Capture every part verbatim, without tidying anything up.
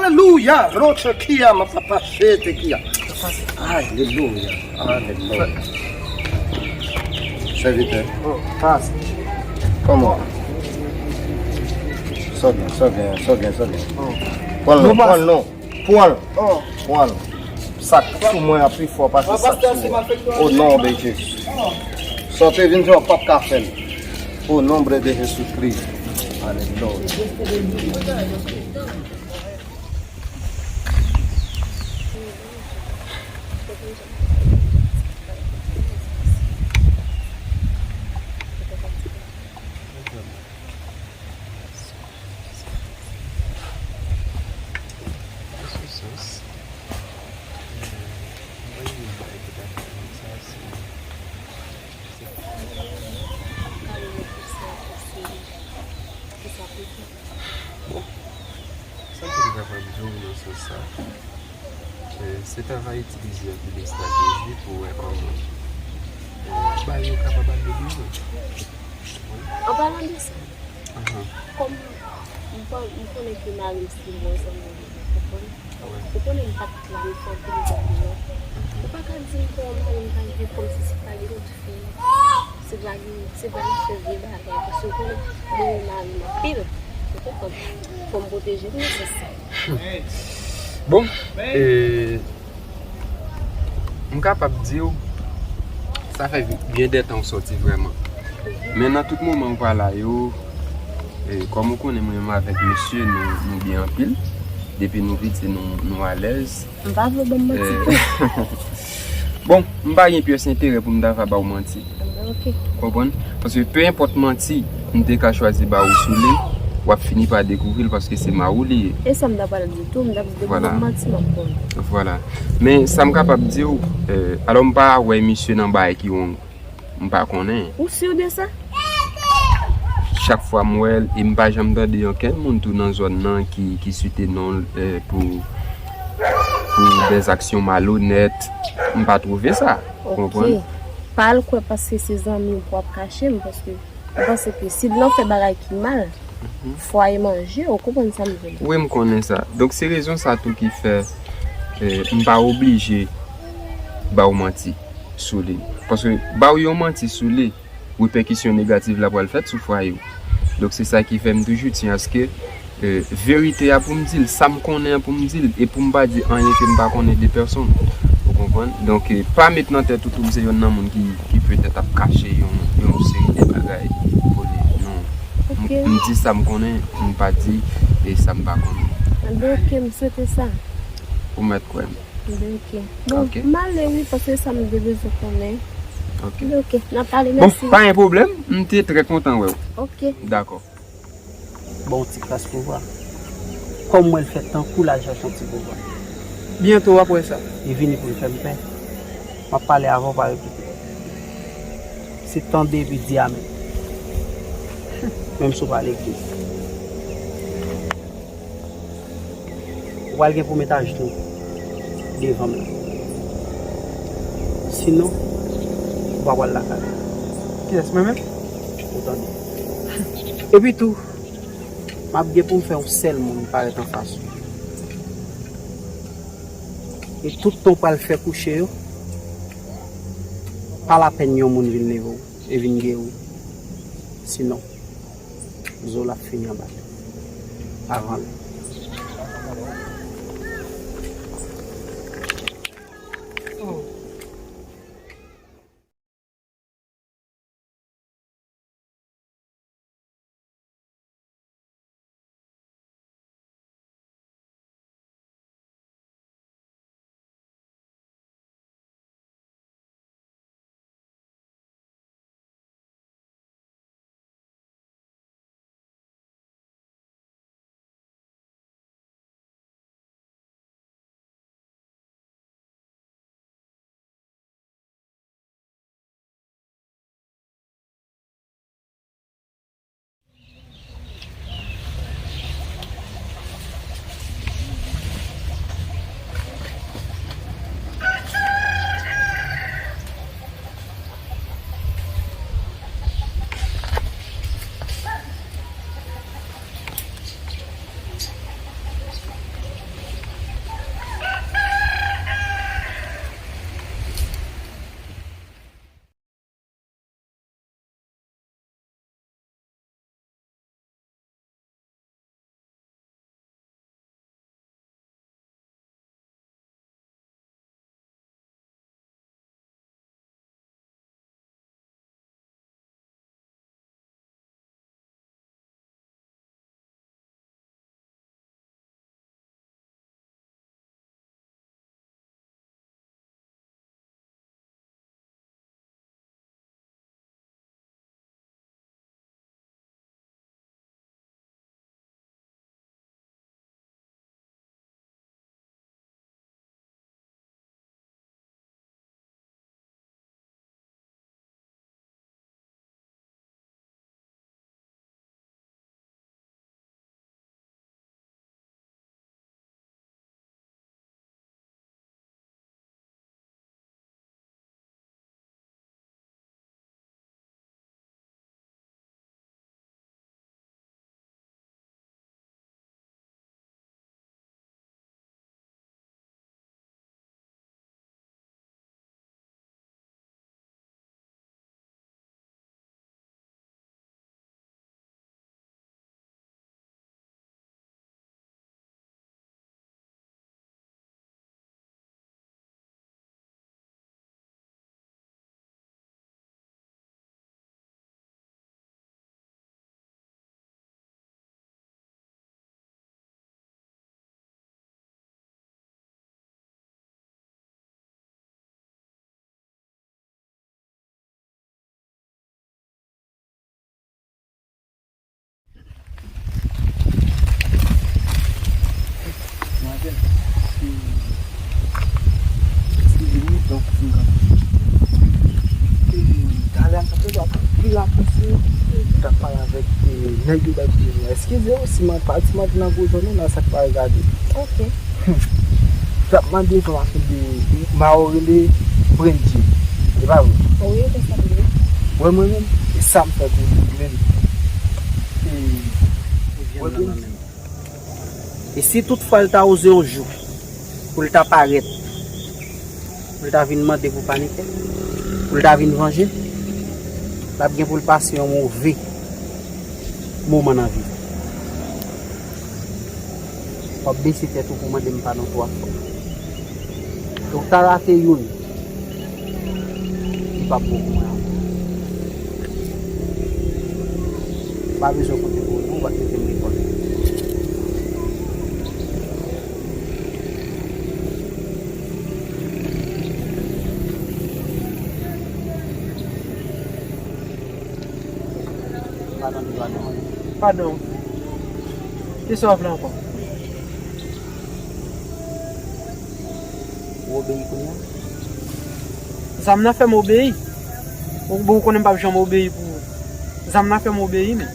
Alelouya, roche kia ma papa shete kia. Alelouya, alelouya. Sèvitè. Oh, pas. Kòman? Sa gen, sa gen, sa gen, sa gen. Oh. Pran l non, pran l non. Pran l. Oh. Pran l. Sa k sou mwen an pi fò pase sa k sou ou. O non de Jezi. Sa w te vin fè, w p ap ka fè l. O nombre de Jésus-Christ. Alelouya. Bon, sa ke m kapab di w nan sans sa, eh, se ta va itilize anpil estrateji pou wè kòman, eh, ba yo kapab al delive. An palan de sa, kòm m pa, m konnen ke mari m se bon zanmi m, ou konprann? Ou konnen m pa t la, m fè anpil zèf deyò. Ou pa ka di m ke yon mari m pa gen kòmsi si pa gen lòt fi. Se pa gen, se pa gen vye bagay, paske ou konnen mwen renmen mari m anpil. Ou konprann? Fò m pwoteje l nan sans sa. Bon, e, m kapab di w, sa fè byen de tan w sòti vrèman. Men nan tout moman ou pa la yo, e, kòm ou konnen mwen menm avèk misye, nou, nou byen anpil. Depi nou piti, nou, nou alèz. M pa vle w ban m manti tou. Bon, m pa gen pyès enterè pou m ta va ba w manti. Enben, oke. Konprann? Paske pe enpòt manti m te ka chwazi ba ou sou li, w ap fini pa dekouvri l paske se mari w li ye. E sa m ta pral di tou, m t ap di depi w ban m manti, m ap konnen. Vwala. Men sa m kapab di w, eh, alò m pa wè misye nan bagay ki wrong. M pa konnen. Ou si de sa? Chak fwa m wè l, e m pa janm tande okenn moun tou nan zòn nan ki, ki site non l, eh, pou, pou dèzaksyon malonèt. M pa twouve sa. Ou konprann? Pa al kwè paske se zanmi w pou w ap kache m, paske m panse ke si l nan fè bagay ki mal, fwaye manje, ou konprann sa m vle di? Wi, m konnen sa. Donk, se rezon sa tou ki fè, eh, m pa oblije ba w manti sou li. Paske ba w yon manti sou li, repèkisyon negativ la pral fèt sou fwaye w. Donk, se sa ki fè m toujou tyen aske, eh, verite a pou m di l, sa m konnen an pou m di l, e pou m pa di anyen ke m pa konnen de pèsonn. Ou konprann? Donk, eh, pa met nan tèt ou tou m se yonn nan moun ki, ki petèt ap kache yon, yon seri de bagay pou li. Non. M, m di sa m konnen, m pa di, eh, sa m pa konnen. Enben, oke, m swete sa. Ou mèt kwè m. Enben, oke. Bon, m ale wi, paske sa m te bezwen konnen. Oke. Enben, oke. N ap pale, mèsi. Bon, pa gen pwoblèm. M te trè kontan wè w. Oke. Dakò. Ba w ti kras pouvwa. Kòm mwen l fè tankou l al chèche yon ti pouvwa. Byento w ap wè sa. Li vini pou l fè m pè. M ap pale avè w pa repete. Se tande epi di amèn. Menm si w pa legliz. Ou pral gen pou w met ajenou devan m la. Sinon, ou pa pral lakay ou. Kiyès, mwen menm? Ou tande. Epi tou, m ap gen pou m fè yon sèl moun parèt anfas ou. E tout tan w pral fè kouche yo, pa lapèn yon moun vin leve w e vin geri w. Sinon, zo l ap fini anba tè avan lè. Nèg yo bay kote nou. Eskize w, si m ap pati, m antre nan koze nou, nan sa k pa regade. Ok. T ap mande enfòmasyon de, m a rele Brendy. E pa vre? Wi, ou te sa vre. Wè mwen menm, e sa m fè pou ou menm. E, wè Brendy. E si tout fwa l ta oze yon jou, pou l ta parèt, pou l ta vin mande pou paniken, pou l ta vin vanje, l ap gen pou l pase yon move moman nan vi l. W ap bese tèt ou pou mande m padon twa fwa. Ou ta rate youn, li p ap bon pou mwen ankò. Ou pa bezwen konte pou mwen, ou pa t mete m lekòl. Padon, padon. Padon. Kisa w ap la ankò? Ou obeyi kounye a? Zam nan fè m obeyi. Ou, bon, ou konnen m p ap janm obeyi pou ou. Zam nan fè m obeyi, men.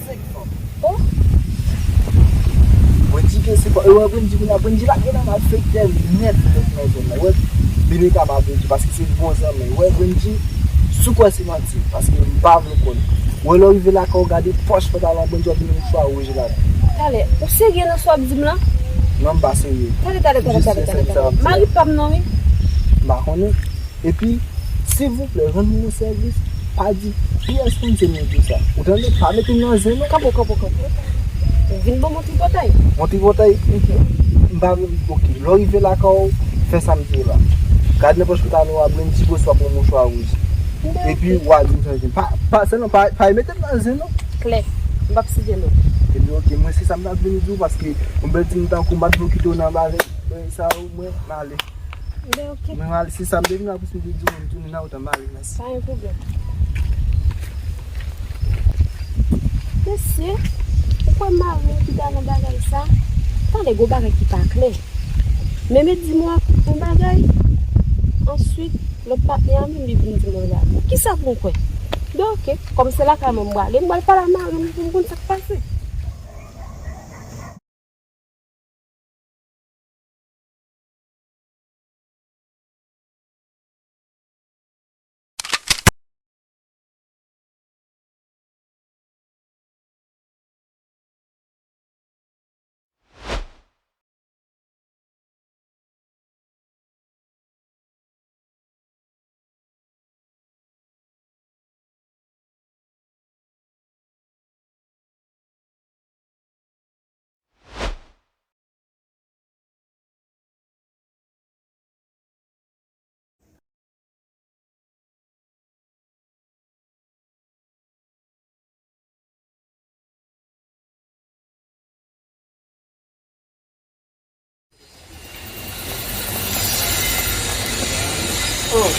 Senk fanm. Oh! Brendy gen se pa, e wè Brendy kounye a, Brendy la gen nan malfektè nèt nèt nan zòn nan. Wè, Benita pa Brendy, paske se bon zanmi. Wè, Brendy, si w kwè se manti, paske m pa vle konn. Wè, lè w rive lakay ou, gade pòch pantalon Brendy, w ap jwenn yon mouchwa wouj ladan. Talè, ou serye nan sa w ap di m lan? Non, m pa serye. Talè, talè, talè, talè, talè, talè. Mari pa m non, wi. M pa konnen. Epi, silvouplè, rann mwen yon sèvis, pa di pyès moun se mwen ki di sa. Ou tande? Pa mete m nan zen non. Kanpe, kanpe, kanpe. Ou vin ban m yon tripotay. Yon tripotay? Mhm. M pa vle, ok. Lè w rive lakay ou, fè sa m di w la. Gade nan pòch pantalon w, Brendy, oswa pran mouchwa wouj. Epi, w a di m sa, pa, pa, sèlman pa, pa mete m nan zen non. Klè. M p ap site non. Epi, ok, mwen se sa m t ap vin di w, paske yon bèl timoun tankou m pa t vle w kite w nan bagay sa yo, mwen, m ale. Ben, ok. Mwen, m ale, se sa m te vin la pou m te di w, m tounen nan wout la, m ale, mèsi. Pa gen pwoblèm. Mesye, ou kwè mari m ki ta nan bagay sa? Tande, gon bagay ki pa klè. Men, men di mwen yon bagay, answit, lòt patnè a menm, li vin di mwen bagay. Kisa pou m kwè? Ben, ok, kòm se lakay mwen m prale, m pral pale a mari m pou m konn sa k pase.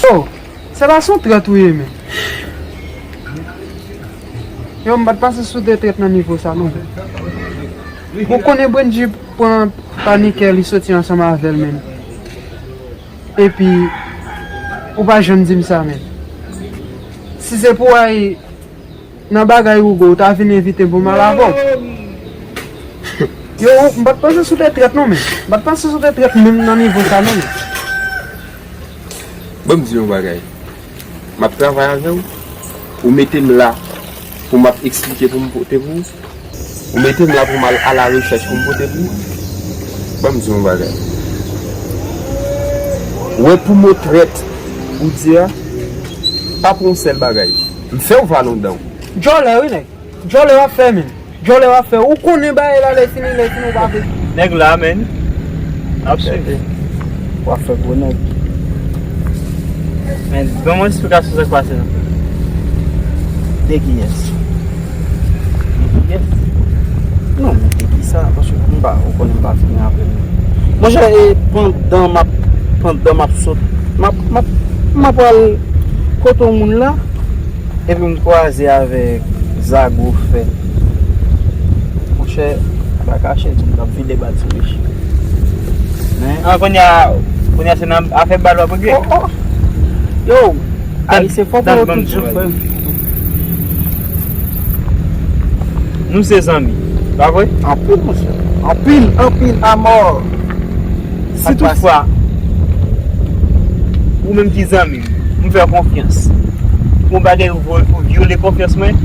Oh, se pa son trèt ou ye, men. Yo, m pa t panse sou de trèt nan nivo sa, non. Ou konnen Brendy pran paniken, li soti ansanm avè l, men. Epi, ou pa janm di m sa, men. Si se pou al nan bagay Hugo, ou ta vin envite m pou m al avè w. Yo, m pa t panse sou de trèt non, men. M pa t panse sou de trèt menm nan nivo sa non, men. Ban m di yon bagay. M ap travay avè w. Ou mete m la pou m ap eksplike pou m pote pou ou. Ou mete m la pou m al alarechèch pou m pote pou ou. Ban m di yon bagay. Wè pou mo trèt ou di a, pa pou yon sèl bagay. M fè w vale yon dan w. Djòlè wi nèg. Djòlè w ap fè, men. Djòlè w ap fè. Ou konnen bagay la, lè fini, lè fini, ou pa vle. Nèg la, men. N ap swiv. W ap fè gwo nèg. Men, ban mwen eksplikasyon sa k pase la. De kiyès? De kiyès? Non, men de kisa? Paske m pa, ou konnen m pa fin raple m. Monchè, e pandan m ap, pandan m ap sot, m ap, m ap, m ap pral kote yon moun la, epi m kwaze avèk Zago fè. Monchè, pa kache di m t ap vide bati wi. Men, an, kounye a, kounye a se nan afè bal w ap regle. Oh, oh. Yo, Ayisyen fò pou yo toujou fè. Nou se zanmi, pa vre? Anpil, monchè. Anpil, anpil, amò. Si toutfwa, ou menm ki zanmi m, m fè w konfyans, pou yon bagay ou vo-, ou vyole konfyans mwen,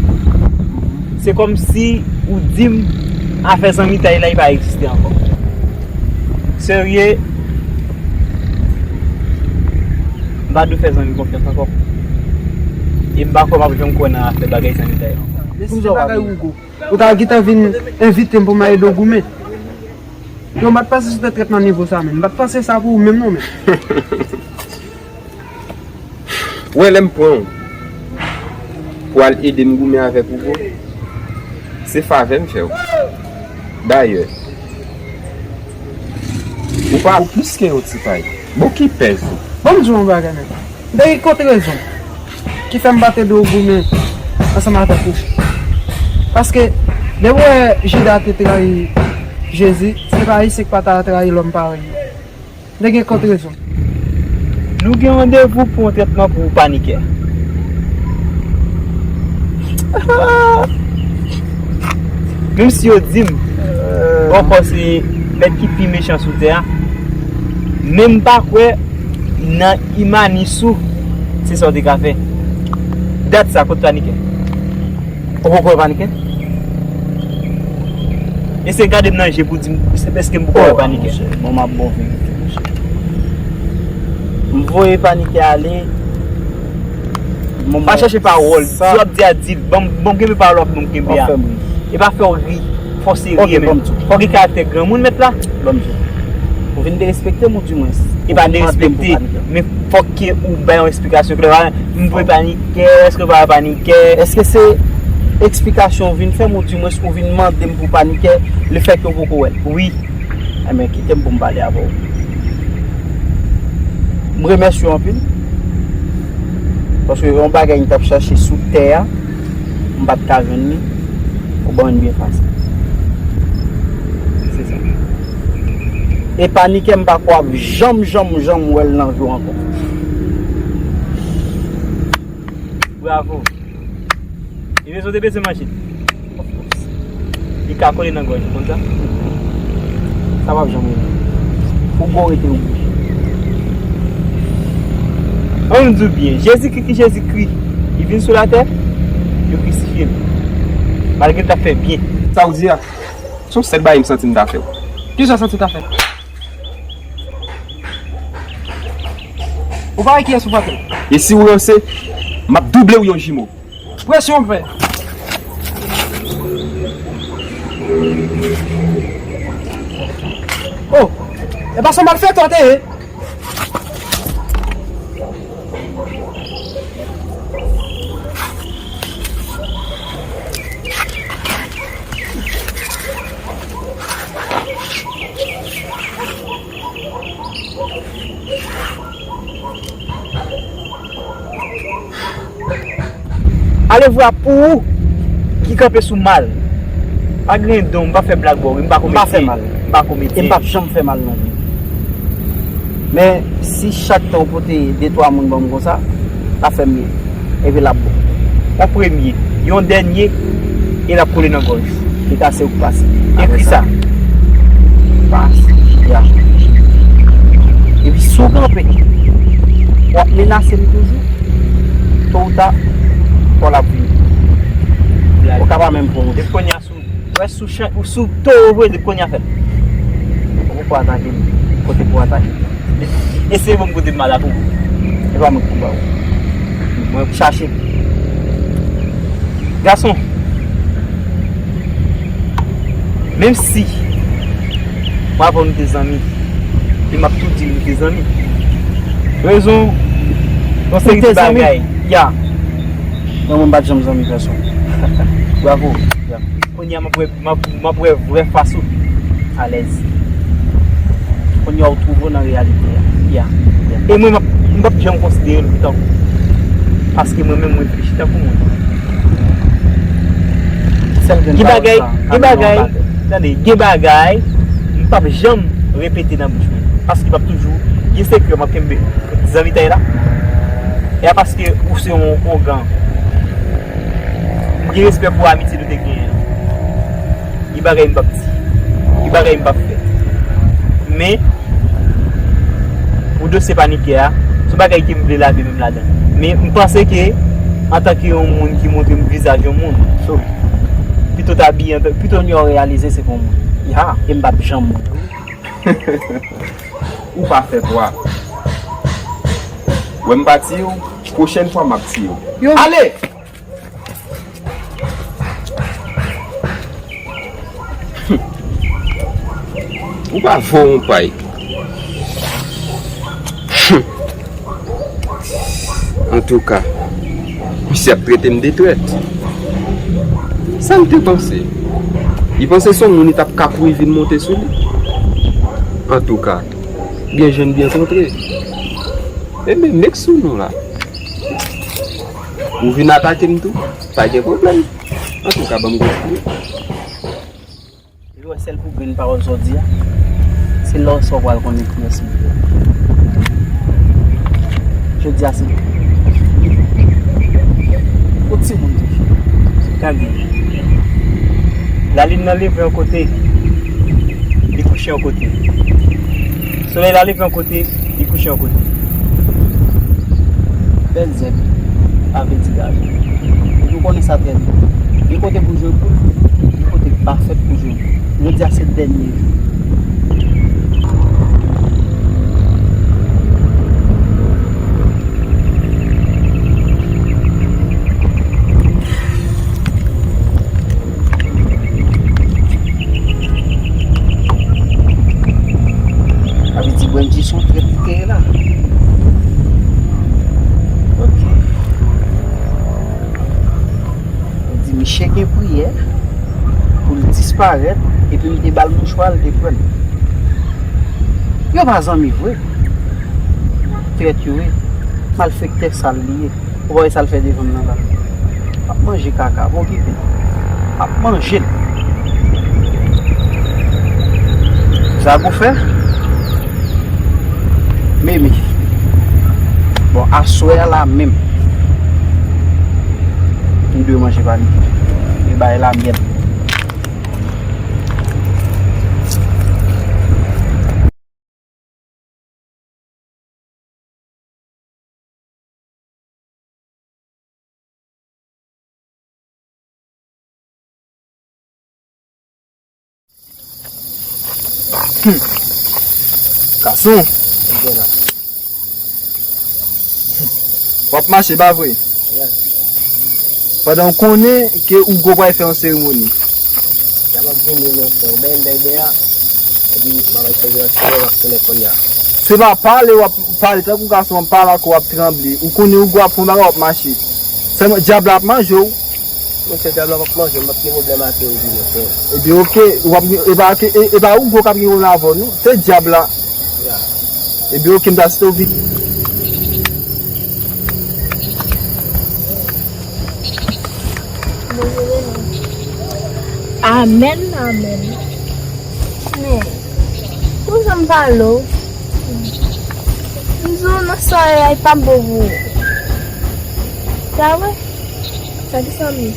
se kòmsi ou di m afè zanmitay la, li pa egziste ankò. Serye, m pa dwe fè zanmi konfyans ankò. E m pa kwè m ap janm kwè nan afè bagay zanmitay la. Mesye, se bagay Hugo. Ou ta gentan vin envite m pou m al ede w goumen. Yo, m pa t panse se w t ap nan nivo sa, menm. M pa t panse sa pou ou menm, non, menm. Ou wè, lè m pran w pou al ede m goumen avèk Hugo, se favè m fè w. Dayè, ou pa vo plis ke yon ti pay. Bon, ki pèz ou? Ban m di w yon bagay, nèg. M te gen kont rezon ki fè m pa t ede w goumen ansanm avèk ou. Paske, depi w wè Jida te trayi Jezi, se pa Ayisyen ki pa ta trayi lòm parèy yo. M te gen kont rezon. Nou gen randevou pou yon tretman pou panikè. Menm si yo di m, ankò se bèt ki pi mechan sou tè a, men m pa kwè nan imanis ou, se sa w te ka fè. Dat sa, kot panikè? Ou poko wè panikè? Eseye gade m nan je pou di m, èske m poko wè panikè? Bon, m ap bon verite, mesye. M voye panikè ale. Pa chèche pawòl. Si w ap di a, di l. Ban m, ban m kenbe pawòl w ap ban m kenbe a. E pa fè w ri. Fò w serye, men. Fò w gen karaktè granmoun, mèt la. Ou vin derespekte m, ou di mwens. E pa derespekte, men fòk ke ou bay yon eksplikasyon klè. M voye panikè, èske w pa wè panikè? Èske se eksplikasyon ou vin fè m, ou di mwens ou vin mande m pou panikè, lefètke ou poko wè l? Wi. Enben, kite m pou m pale avè w. M remèsye w anpil. Paske yon bagay m t ap chache sou tè a, m pa t ka jwenn li, ou ban m byen fasil. Se sa. E panikè, m pa kwè w ap janm, janm, janm wè l nan vi w ankò. Bravo. Li bezwen, te bezwen manje. Li ka kole nan gòj, ou konn sa? Sa p ap janm rete. Ou bon rete ou. An nou di w byen, Jezikri ki Jezikri, li vin sou latè, yo krisifye l. Malgre l t ap fè byen. Sa w di a, se yon sèl bagay m santi m ta fè w. Kisa w santi w ta fè? Ou pa wè kiyès ou frape? E si w ranse, m ap double w yon jimo. Presyon fè. Oh, e pa se yon malfektè w te ye. Alevwa pou ou ki kanpe sou mal. Pa gen don, m pa fè blag bò, m pa komedyen. M pa fè mal. M pa komedyen. E m p ap janm fè mal non plis. Men, si chak tan w pote de twa moun ban m konsa, l ap fè m byen. Epi l ap bon. Yon premye, yon dènye, e l ap kole nan gòj. Li kase ou k pase. Ekri sa. Pase. Ya. Epi si w kanpe, w ap menase m toujou. To ou ta, kò l ap vini. Ou ka pa menm pran wout. Depi kounye a, si w, wè, si w chan-, si w towo vre, depi kounye a fè l. Ou poko atake m. Kote pou atake m? Eseye ban m kote m mal la pou ou. E pa mwen ki pou ba ou. Mwen chache. Gason, menm si mwen avè w nou te zanmi, M ap tou di l nou te zanmi. Rezon, yon seri de bagay. Ya. Mwen, mwen pa t janm zanmi pèsonn. Bravo. Ya. Kounye a, m ap wè, m ap, m ap wè vrè fas ou. Alèz. Kounye a, ou twouve w nan reyalite a. Ya. Ya. E mwen, m ap, m p ap janm konsidere l tankou. Paske mwen menm, mwen reflechi tankou moun. Gen bagay, gen bagay, tande, gen bagay, m p ap janm repete nan bouch mwen. Paske m ap toujou gen sekrè, m ap kenbe zanmitay la. E a paske ou se yon ougan. M gen respè pou amitye nou te genyen an. Gen bagay m p ap di. Gen bagay m p ap fè. Men, pou dosye Panikyè a, se yon bagay ke m vle lave men m ladan. Men m panse ke, antanke yon moun ki montre m vizaj yon moun, so, pito ta abiye antan, pito. Kounye a w reyalize se pou moun. Ya. E m p ap janm montre w. Ou pa fè bwa. Wè m pa tiye w, pwochèn fwa m ap tiye w. Yo. Ale! Ou pa vo yon pay. Antouka, misye ap trete m de trèt. Sa l te panse? Li panse se yon moun li t ap ka kouri vin monte sou li? Antouka, byen jwenn, byen kontre. Enben, mek sou nou la. Ou vin atake m tou, pa gen pwoblèm. Antouka, ban m kontinye. Epi wè, sèl pou grenn pawòl sa w di a, se lè w sa w pral konnen kiyès li ye. Jodi a se yon timoun toujou. Gade. Lalin nan leve yon kote, li kouche yon kote. Solèy la leve yon kote, li kouche yon kote. Bèl zèb pa vle di gazo. Epi w konnen sa trè byen. Gen kote pou jwe poul, gen kote ki pa fèt pou jwe poul. Jodi a se dènye jou. Sa vle di Bwenji se yon trèt li te ye la. Ok. Yo di misye gen priyè pou l disparèt, epi m te ba l mouchwa, l te pran l. Yo pa zanmi vre. Trèt yo ye. Malfektè sal li ye. Ou pa wè sa l fè devan m nan la? M ap manje kaka, pa okipe. M ap manje l. Sa pou fè? Mimi. Bon, aswè a la menm, nou dwe manje Panikyè. E bay la myèl. Hmm. Gason. W ap mache, pa vre? Pandan w konnen ke Hugo pral fè yon seremoni. Lè m ap vini, nou fè yon bèl bèbè a. Epi, m ap fè yon ti lè, m ap tounen kounye a. Se pa pale w ap pale, tankou gason, m ap pale ak ou, w ap tranble. Ou konnen Hugo ap fè yon bagay, w ap mache. Sèlman, dyab la ap manje w. Monchè, dyab la p ap manje m, m p ap gen pwoblèm ak yo, wi, monchè. Ebyen, oke, w ap, e pa, e, e pa Hugo k ap gen pwoblèm avè w, non. Se dyab la. Ya. Ebyen, oke, m ta site w vit. Amèn, amèn. Men, pou jan m pale w, m di w nan sa w ye a, li p ap bon pou ou. Sa vre? Sa ki sanble?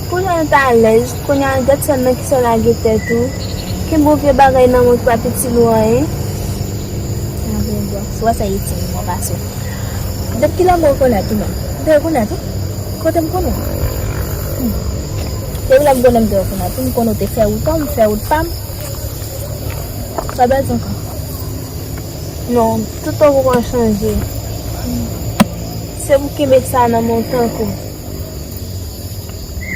Kounye a nou ta alèz, kounye a gad sa nan kisa w lage tèt ou. Kenbe yon vye bagay nan men w ki pa itil ou anyen. Nan vye bò. Se wè sa itil mwen pase. Depi kilè m rekonèt ou menm? M te rekonèt ou? Kote m konn ou? Hmm. Depi lè m konnen m te rekonèt ou, m konn ou te fè wout pa w, m fè wout pa m. Sa bèl ankò. Non, tout tan ou poko chanje. Se pou kenbe sa nan men w tankou.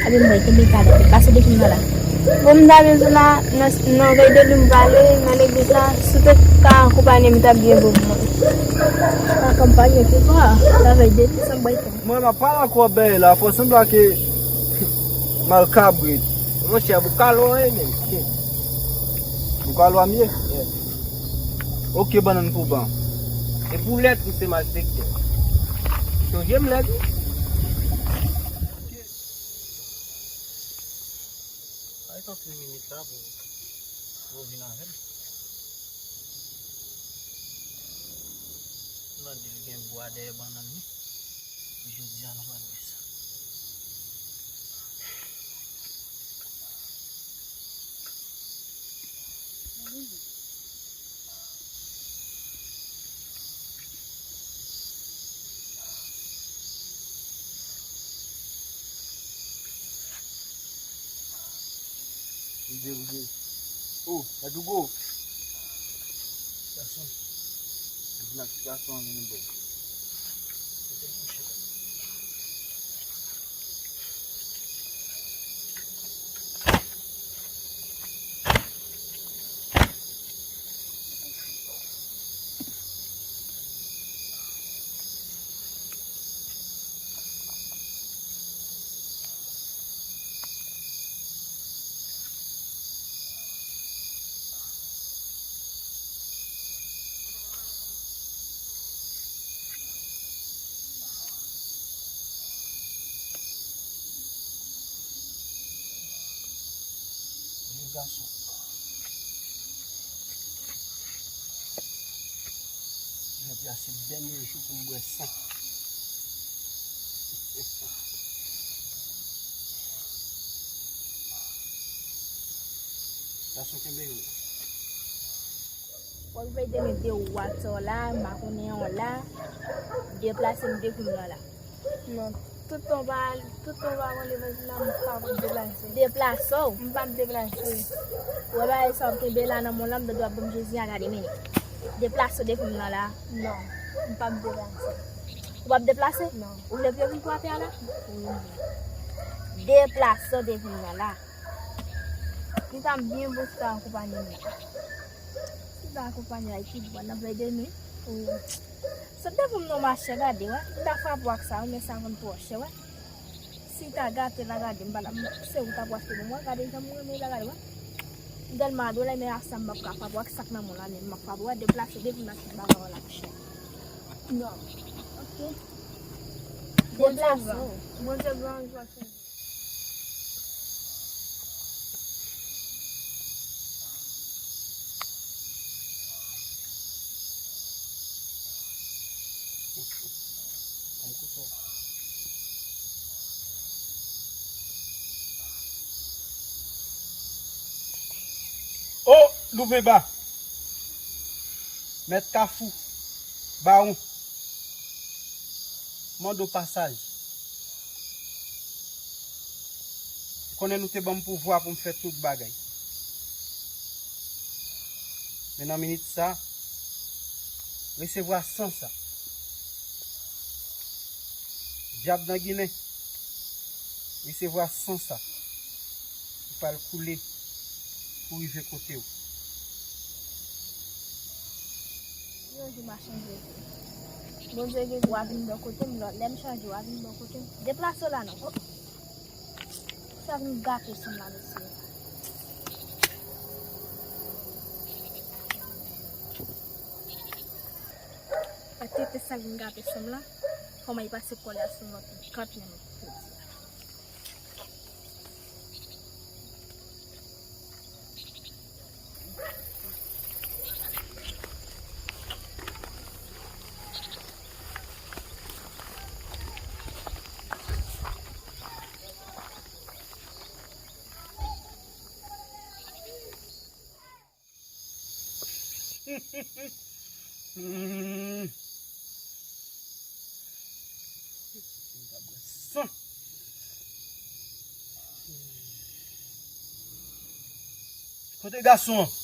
Abe m bay kenbe kalòt li. Pase depi m nan la. Bon, m ta bezwen la, nan, nan vèy de li m prale, nan legliz la, si w te ka akonpanye m, li t ap byen bon pou mwen. Akonpanye ki pa, nan vèy de li, sa m bay tan. Mwen, m ap pale ak w ap bay la, fò sanble ke mal kabrit. Monchè, boukalo an ye menm. Boukalo a m ye? Yeah. Ok, bannann pou ban. E pou lèt, ou se malfektè. Sonje m lèt, wi. Ay, tanpri minit la pou, pou w vin avè m. M tande l gen bwa dèyè bannann li. Jodi a, nou pral wè sa. Rive, rive. Oh, Ladougo. Gason. Vin ak ti gason an, vin bò. Mete l kouche. Vye gason. Jodi a se dènye jou pou m bwè san. Gason, kenbe yo. Fòk veye de mete w atò la, m pa konnen yon la, deplase m depi m nan la. Non, tout tan w pa, tout tan w pa pran levanjil la, m pa p ap deplase. Deplase w? M p ap deplase. Ou wè bagay sa w ap kenbe la nan men w la, m tande w ap ban m Jezi a, gade mennen. Deplase w depi m nan la. Non, m p ap deplase. Ou p ap deplase? Non. Ou vle pou yo vin frape a la? Wi. Deplase w depi m nan la. Li ta byen bon si w ta akonpanye m la. Si w ta akonpanye l, ki bò nan vèy de nwi? Wi. Sot devan m non, machè, gade, wè. M ta frape w ak sa, wi, men sa konn twò chè, wè. Si w ta gate la, gade, m pa la, m, se ou ta pou achte pou mwen, gade jan m renmen la, gade, wè. M tèlman adore l, men ak sa, m p ap ka frape w ak sa k nan men w la, men m ap frape w, wè, deplase devan m nan ti bagay w la, machè. Non. Ok. Deplase w. Bondye gran, Bondye gran, jwa chanje. Kòm kouto. O, Louvemba! Mèt Kafou! Bawon! Mande w pasaj. Konnen nou te ban m pouvwa pou m fè tout bagay. Men nan minit sa, resevwa san sa. Dyab nan Ginen, resevwa san sa. Li pral koule pou rive kote w. Yon jou m a chanje. Bondye gen w a vin bò kote m, lòt lè m chanje w a vin bò kote m. Deplase w la non. Sa vin gate san m la, mesye. Atete sa vin gate san m la. Kòman li pase kò l a sou lòt kat menm. Hmm. San. Kote gason an?